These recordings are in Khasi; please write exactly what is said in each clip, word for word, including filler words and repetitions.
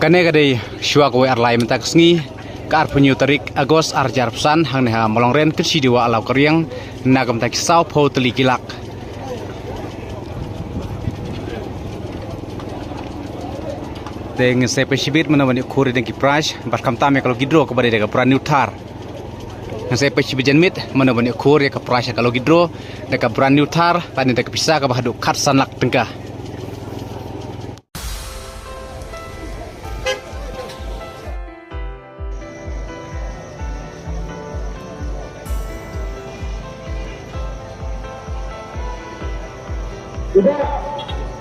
Kane ka dei shuwa kawei ar lai mynta ka sngi, ka arphew hynñiew tarik August ar hajar arphew san, hangne ha Mawlangren, Kynshi Dewa, Alaw Kariang, na ka bynta ki sawphew tylli ki lak. Te ngin sa peit shibit mano ban ïoh khur ïa ki prize, bad khamtam ïa ka lucky draw kaba dei da ka brand new Thar. Ngin sa peit shibit jan miet mano ban ïoh khur ïa ka prize ïa ka lucky draw da ka brand new Thar, lane da ka pisa kaba haduh khatsan lak tyngka. Ida,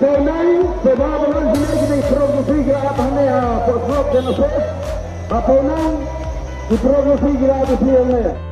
pawnang, peba balon sine kine ki trophy ki la ap hangne ha, pok pok jana pok. Ba pawnang, ki trophy ki la ap hangne.